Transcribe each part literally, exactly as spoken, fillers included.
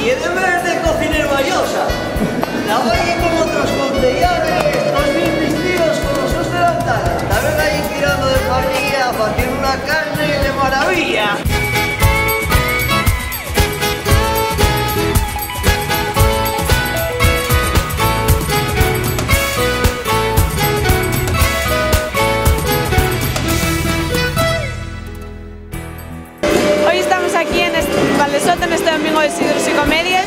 Que en vez de cocinero a llosa, la vaye con otros conceyanes, toos bien vistíos con los sos delantal. Tamién vaye tirando de parrilla, faciendo una carne de maravilla. Hoy estamos aquí en est-, Val de Soto, en este domingo de Sidros y Comedies.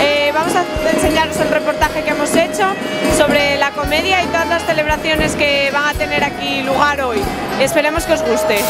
Eh, vamos a enseñaros el reportaje que hemos hecho sobre la comedia y todas las celebraciones que van a tener aquí lugar hoy. Esperemos que os guste.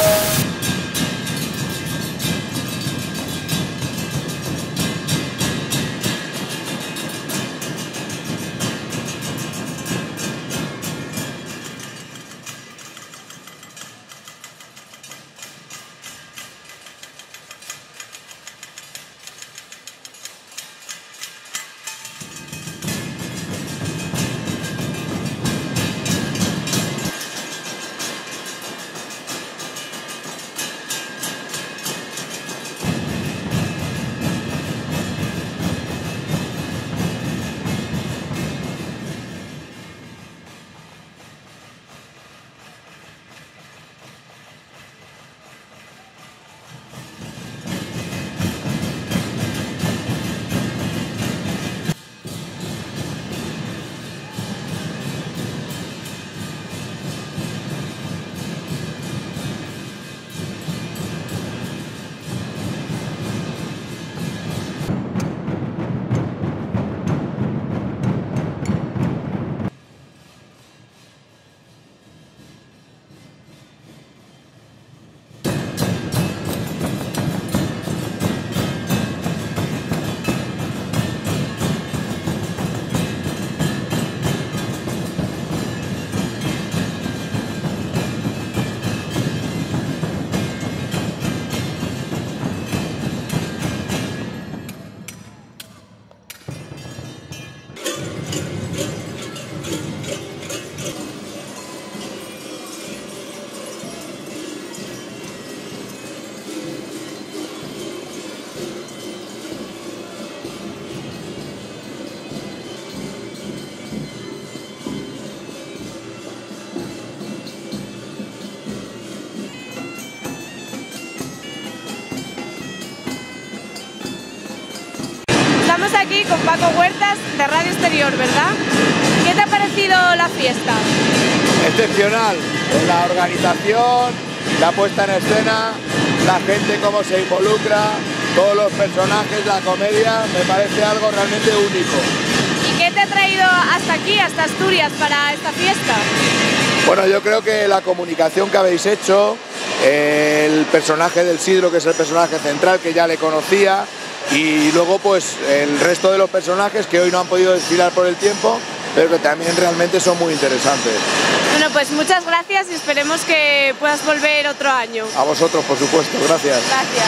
Estamos aquí con Paco Huertas de Radio Exterior, ¿verdad? ¿Qué te ha parecido la fiesta? Excepcional. La organización, la puesta en escena, la gente cómo se involucra, todos los personajes, la comedia, me parece algo realmente único. ¿Y qué te ha traído hasta aquí, hasta Asturias, para esta fiesta? Bueno, yo creo que la comunicación que habéis hecho, el personaje del Sidro, que es el personaje central, que ya le conocía, y luego, pues, el resto de los personajes que hoy no han podido desfilar por el tiempo, pero que también realmente son muy interesantes. Bueno, pues muchas gracias y esperemos que puedas volver otro año. A vosotros, por supuesto. Gracias. Gracias.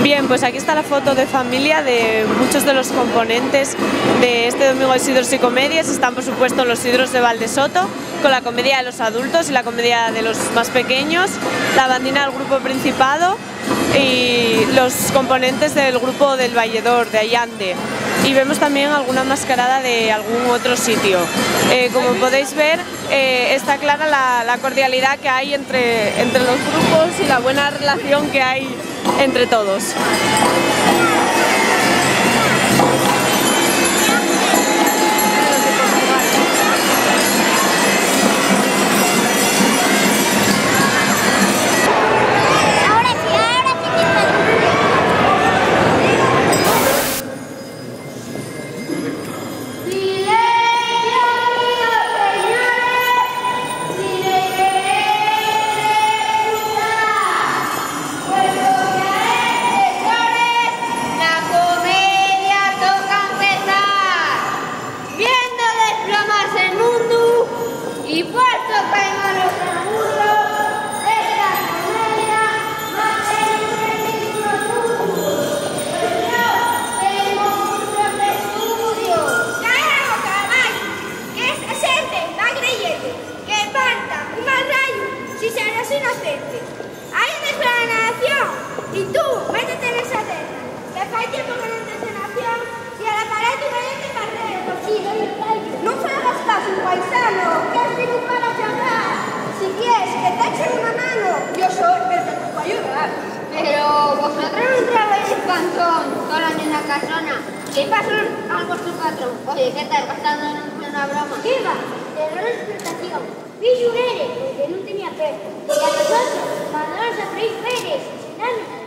Bien, pues aquí está la foto de familia de muchos de los componentes de este domingo de Sidros y Comedies. Están, por supuesto, los Sidros de Val de Soto, con la comedia de los adultos y la comedia de los más pequeños, la bandina del grupo Principado y los componentes del grupo del Valledor, de Allande. Y vemos también alguna mascarada de algún otro sitio. Eh, como podéis ver, eh, está clara la, la cordialidad que hay entre, entre los grupos y la buena relación que hay entre todos. Porque non tes nación, y a la pared tu vayas de carrera. Nun fagas casu, paisanu, qu'esti nun para charrar. Si quies que t'eche una mano, yo soi el que te pue ayudar. Pero vosotros nun trabayáis p'entón, tol añu na casona. ¿Qué pasó al vuestro patrón? Oye, ¿qué tal? Gastando una broma. ¿Qué va? Error de explotación. Fixo un ere, porque nun tenía perro. Y a nosotros, mandanos a freír peres, y sin darnos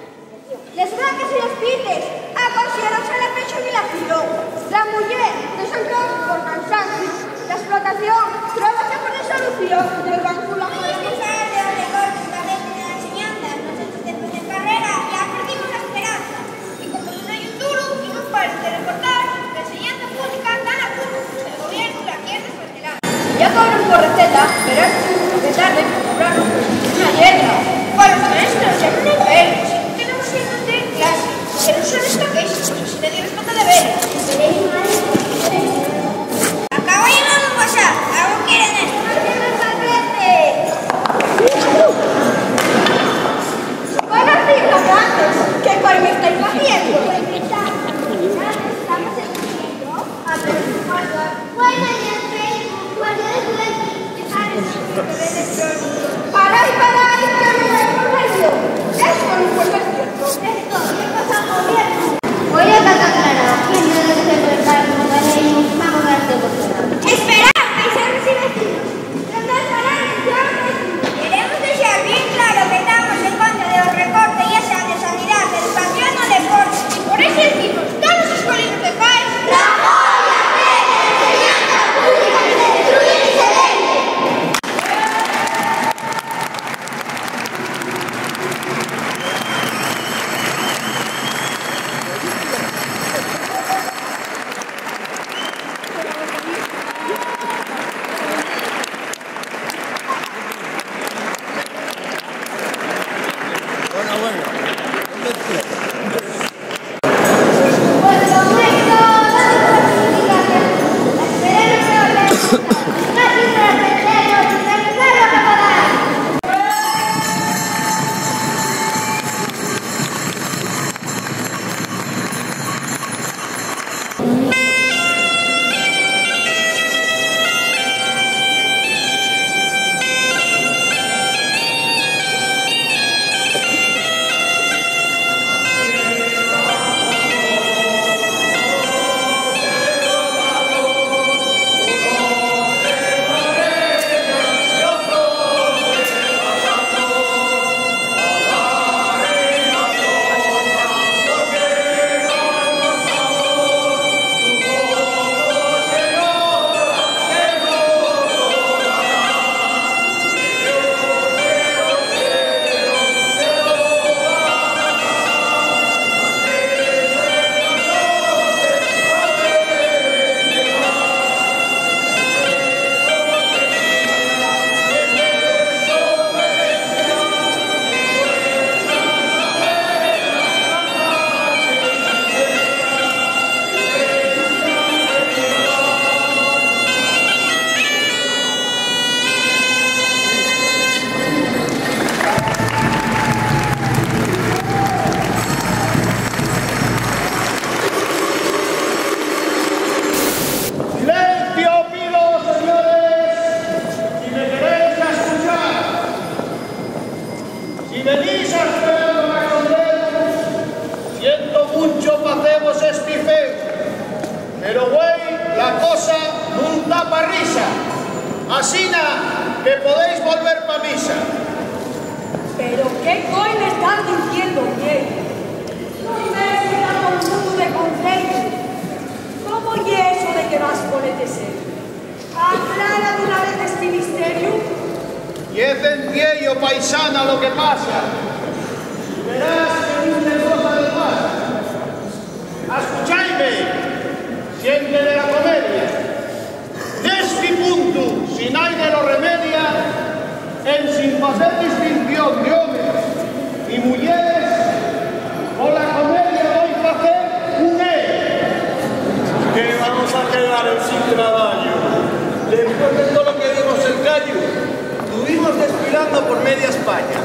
les vacas y los pites, a considerar la pecho y la filo. La muller desoltó por cansancio. La explotación, prueba que pone solución del banco la. Oye, que sale de recortes, también tiene la enseñanza. Nosotros después de carrera ya perdimos la esperanza. Y como nun hai un duro y nun paren de recortar, la enseñanza pública ta na curva. El gobiernu la quier desmantelar. Ya cobran por receta, pero es que tarde por cobrarnos una letra. Pa los maestros ya nun hai peros. Tenemos que mantener clase, pero son esta quexa, si nadie respeta deberes. Acaba de llegar un WhatsApp, algo quieren esto. Van a abrir los brazos, ¿qué coño estáis haciendo? Estamos en un centro. Parai, parai, que me da información. Eso no puede ser cierto. Esto, ¿qué pasa al gobierno? Voy a atacar a la gente de que se prepara como gallego, vamos a darte oportunidad. Esperad, paisanos y vecinos. Queremos dexar bien claro que tamos en contra del recorte, ya sea de sanidá, educación o deporte, y por eso decimos tolos escuelinos de paes: ¡Rajoy, la enseñanza pública que se destruye y se vende! ¡Silencio, pido, señores! Si me queréis escuchar, si venís a esperar una condena, siento muncho p'hacevos esti feu, pero güei la cosa nun ta pa risa, asina que podéis volver pa misa. Pero ¿qué coi me tán diciendo, güei? ¿Nun ves que ta tol mundu de conceyu? ¿Cómo ye eso de que vas pol E T C? Aclara d'una vez esti misteriu. Ye cenciello, paisana, lo que pasa. Verás que nun ye cosa de pasa. Ascuchaime, xente de la comedia. Nesti puntu, si naide lo remedia, ensin facer distinción d'homes y muyeres, cola comedia voi facer un E. ¿Qué vamos a quedar ensin trabayu? Después de tolo que dimos el callu, tuvimos desfilando por media España.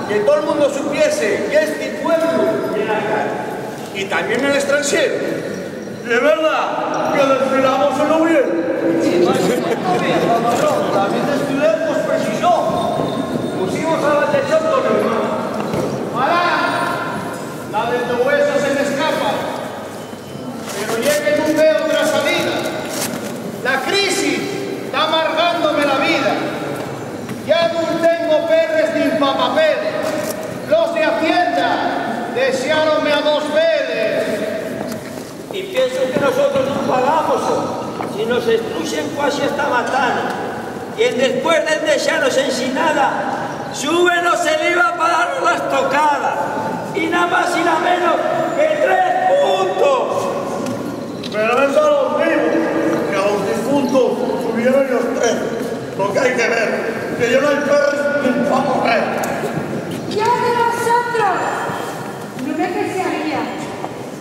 Que tol mundu supiese qu'esti pueblu ye la calle. Y Tamién nel estranxeru. Ye verdá que desfilamos en Oviedo. Patrón, tamién desfilemos, preciso. Pusimos a la Valdexón con el mar. Pará, la del to hueso se m'escapa. Pero ye que nun veo otra salida. La crisis ta amargándome la vida. Ya nun tengo perres nin pa papeles. Los de Hacienda dexáronme a dos veles. Y pienso que nosotros nun pagamos, si nos estruxen cuasi hasta matanos. Y en después de dexanos ensin nada, súbenos el IVA pa darnos la estocada. Y na más y na menos que tres puntos. Pero es a los vivos, que a los difuntos subieron los tres. Lo que hay que ver, que yo no hay perres ni pa correr. ¡Ya de vosotros! No me desearía.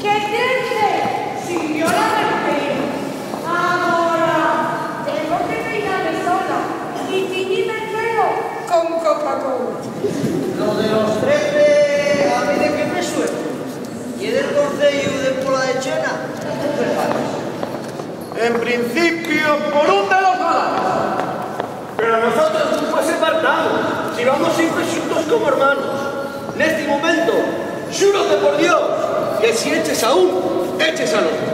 ¡Qué triste! Siguió la Martín. Agora, tengo que peiname sola y tiñime el pelo con Coca-Cola. Lo de los trece, ¿a mí de qué me suena? ¿Ye del conceyu de Pola de Chena? En principio, por un de los galanes. Pero a nosotros nun pue ser faltado, si vamos siempre xuntos como hermanos. Nesti momento, xúrote por Dios que si eches a un, eches al otru.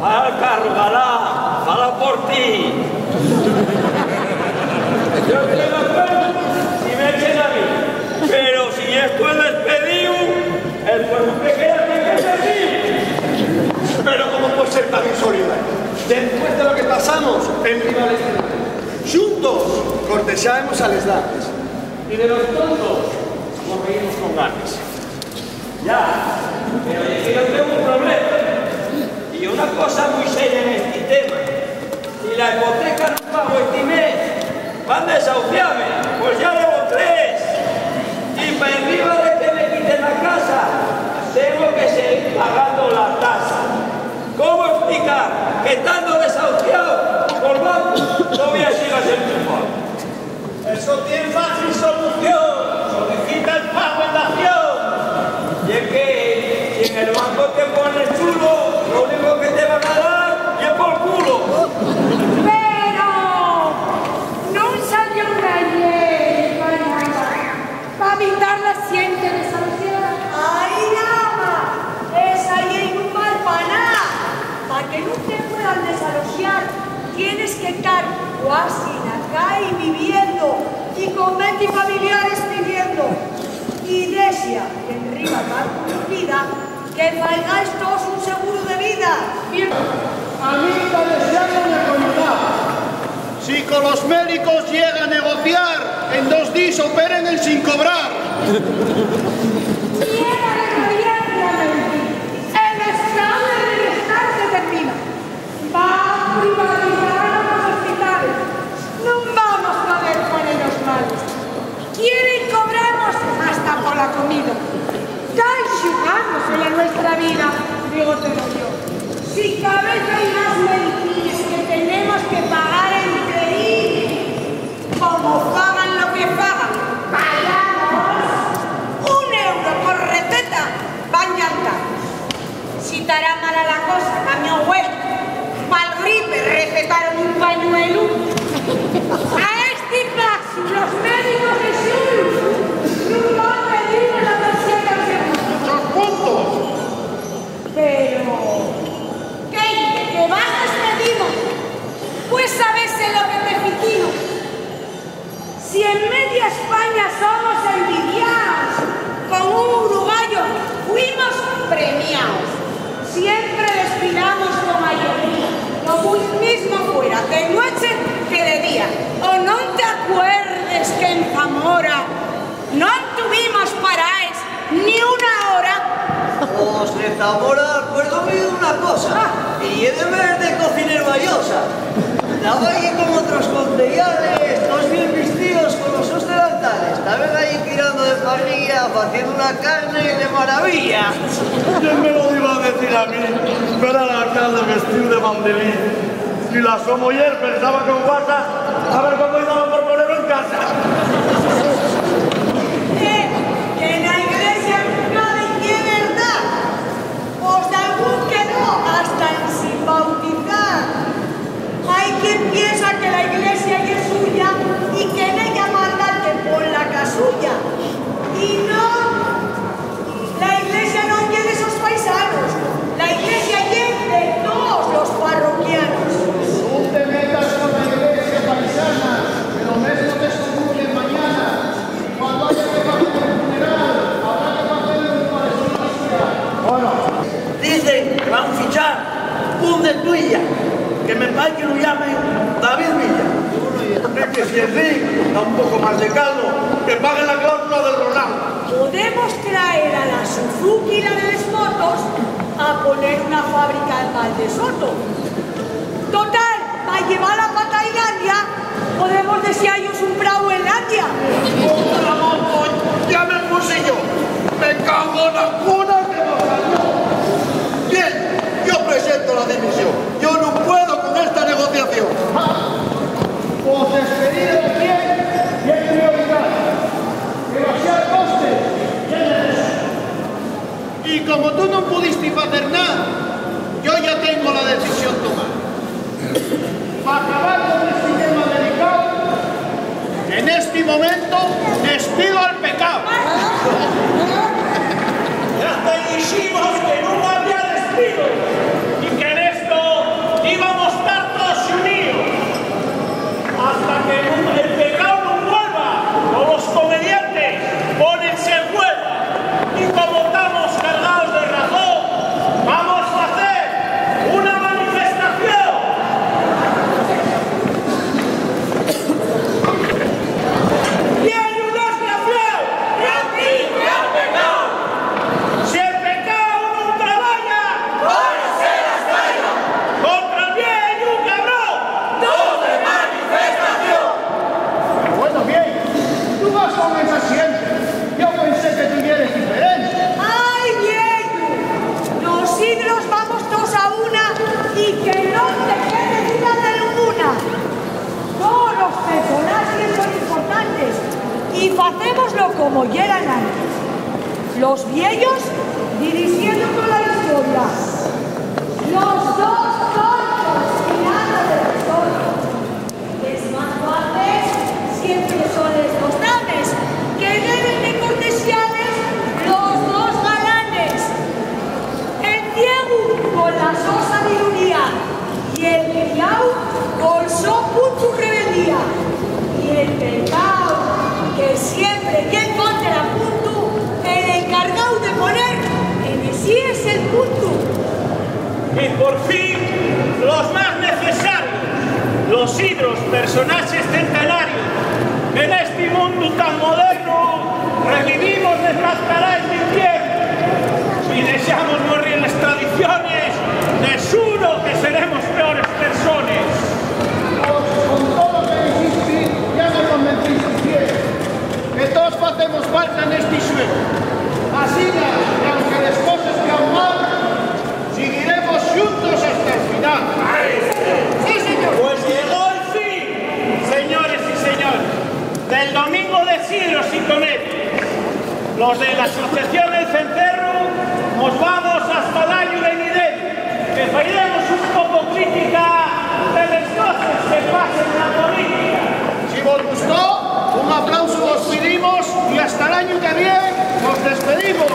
Al carbalá, fala por ti. Yo estoy de acuerdo si me echen a mí, pero si esto es despedido, el pueblo que queda tiene que servir. Pero ¿cómo puede ser tan insolidario? Después de lo que pasamos en Riva del Escenario. Xuntos cortexábemos a les dames, y de los tontos nos reímos con ganes. Ya, pero ye que yo tengo un problema, y una cosa muy seria en este tema. Si la hipoteca no pago este mes, van desahuciame, pues ya debo tres. Y pa enriba de que me quiten la casa, tengo que seguir pagando la tasa. ¿Cómo explicar que, tando desahuciao pol bancu, tovía siga sen chufar? Eso tien fácil solución, solicita el pago en dación. Y es que, si en el banco te pones chulo, lo único que te van a dar ye pol culo. Pero nun salió una ley española pa evitar la xente desahuciada. ¡Ai, ama! Esa lei nun val pa nada. Pa que nun te puedan desaloxar, tienes que tar cuasi na cai viviendo y con venti familiares viviendo. Y dexa que enriba el barcu nun pida que faigáis toos un seguru de vida. Bien. A mí ta dexándome coñutar. Si con los médicos llega a negociar, en dos días operen ensin cobrar. Llega de María Piramenti, el estado de bienestar se termina. Va a privatizar los hospitales. Nun vamos poder ponenos males. Quieren cobrarnos hasta pola comida. Tán xugando con la nuestra vida, digo, te lo yo. Si cada vez hay más medicines que tenemos que pagar entre ellos, como pagan lo que pagan, pagamos un euro por receta, van llantar. Si tará mala la cosa, camión güey, pa'l gripe recetaron un pañuelu. A esti pasu, los médicos de Xullu nun van pedir la tarxeta al seguru. Muchos puntos. Pero, ¿qué dice? ¿Que vas despedido? Pues sabes en lo que te fitino. Si en media España somos envidiaos, con un uruguayo fuimos premiaos. Siempre desfilamos con alegría, lo bu-, mismo fuera de nueche que de día. ¿O non te acuerdes que en Zamora non tuvimos paraes ni una hora? Pues de Zamora acuérdome d'una cosa, ah, y ye de ver de cocinero a Llosa. Taba allí con otros conceyales, todos bien vistíos, con los sos delantales. Taben allí tirando de parrilla, faciendo una carne de maravilla. ¿Quién me lo iba a decir a mí? Ver al alcalde vestíu de bandelín y la so muyer pensaba con guasa a ver cómo íbamos por ponelo en casa. Eh, que na iglesia nunca dicen verdad. Van fichar un de Tuilla, que me parece que lo llamen David Villa. Porque si el río da un poco más de caldo, que pague la cláusula del Ronaldo. Podemos traer a la Suzuki, la de les motos, a poner una fábrica en Val de Soto. Total, pa llevar la pata a Islandia, podemos deseallos un prau en Landia. Otra moto, ya me puse yo. Me cago en la cuna que nos salió. Bien, yo presento la dimisión. Yo no puedo con esta negociación. Pues despedí de la piel y hay que obligar. Que baixar costes ya no es. Y como tú nun pudiste facer nada, yo ya tengo la decisión tomada. Pa acabar con este tema delicao, en este momento despido al pecao. Ya te dijimos que nun había despido y que en esto íbamos tar todos uníos. Hasta que nun, el pecao nun vuelva, o los comediantes pónense en huelga. Y como tamos cargaos de razón, vamos facer una manifestación. ¡Vieyu desgraciao! ¡Gran ti, gran pecao! Si el pecao nun trabaya, fora se la estaya. Contra el vieyu cabrón, todos de manifestación. Pero bueno, vieyu, tú vas con esa siempre. Yo pensé que tú yeres diferente. ¡Ai, vieyu! Los sidros vamos toos a una y que non te quede duda de nenguna. Toos los personaxes son importantes y facémoslo como yeran antes. Los vieyos dirixiendo tola historia. Los dos tortos tirando de los tortos. Les más guapes siempre son les dos dames, que deben de cortexales los dos galanes. El ciegu con la so sabiduría y el criáu col so puntu rebeldía. Y el pecáu, que siempre ye el contrapuntu, el encargáu de poner en esí es el puntu. Y por fin, los más necesarios, los sidros, personaxes centenarios, en esti mundu tan modernu, revivimos les mascaráes d'infiernu y dexamos morir les tradiciones, de xuro que seremos peores persones. Pues, con todo lo que dixiste, ya me convenciste, bien. Que toos facemos falta nesti xuegu. Asina, que aunque les coses van mal, siguiremos xuntos hasta'l final. ¡Sí, señor! Pues llegó'l fin, señores y señores, del Domingo de Sidros y Comedies. Los de la Asociación El Cencerru mos vamos hasta l'añu venidero, que fairemos un poco crítica de les coses que pasen na política. Si vos gustó, un aplausu vos pidimos y hasta l'añu que vien nos despedimos.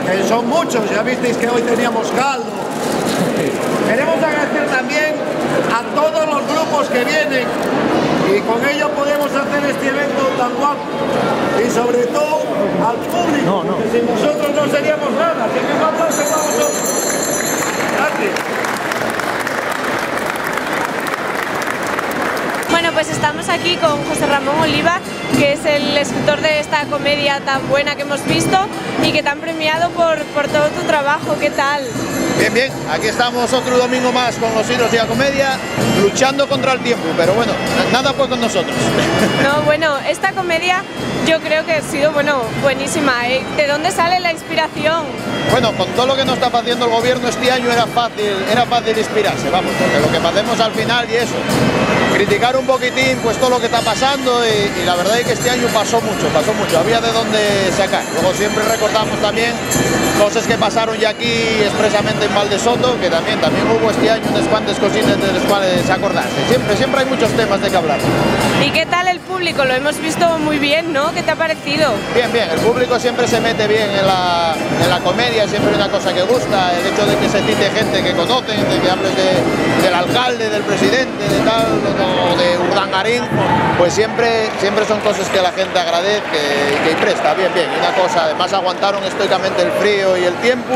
Eh, son muchos, ya visteis que hoy teníamos caldo. Queremos agradecer también a todos los grupos que vienen y con ello podemos hacer este evento tan guapo. Y sobre todo al público, no, no, que sin vosotros no seríamos nada. Así que un aplauso para vosotros. Gracias. Bueno, pues estamos aquí con José Ramón Oliva, que es el escritor de esta comedia tan buena que hemos visto y que te han premiado por, por todo tu trabajo. ¿Qué tal? Bien, bien, aquí estamos otro domingo más con los Iros y la Comedia, luchando contra el tiempo, pero bueno, nada fue con nosotros. No, bueno, esta comedia yo creo que ha sido, bueno, buenísima, ¿eh? ¿De dónde sale la inspiración? Bueno, con todo lo que nos está haciendo el gobierno este año era fácil, era fácil inspirarse, vamos, porque lo que hacemos al final y eso, criticar un poquitín pues todo lo que está pasando y, y la verdad es que este año pasó mucho, pasó mucho, había de dónde sacar. Luego siempre recordamos también cosas que pasaron ya aquí expresamente en Val de Soto, que también, también hubo este año unas cuantas cositas de las cuales acordarse. Siempre, siempre hay muchos temas de que hablar. ¿Y qué tal el público? Lo hemos visto muy bien, ¿no? ¿Qué te ha parecido? Bien, bien, el público siempre se mete bien en la, en la comedia, siempre hay una cosa que gusta, el hecho de que se cite gente que conocen, de que hables de, del alcalde, del presidente, de tal, o de Urdangarín, pues siempre, siempre son cosas que la gente agradece y que, que presta, bien, bien. Y una cosa, además aguantaron estoicamente el frío y el tiempo,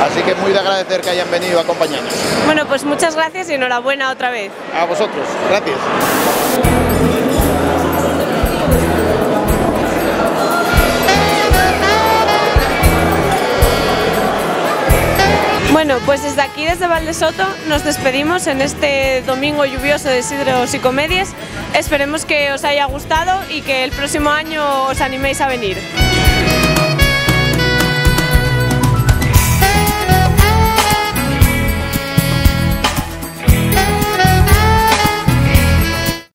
así que muy de agradecer que hayan venido a acompañarnos. Bueno, pues muchas gracias y enhorabuena otra vez. A vosotros, gracias. Bueno, pues desde aquí, desde Val de Soto, nos despedimos en este domingo lluvioso de Sidros y Comedies. Esperemos que os haya gustado y que el próximo año os animéis a venir.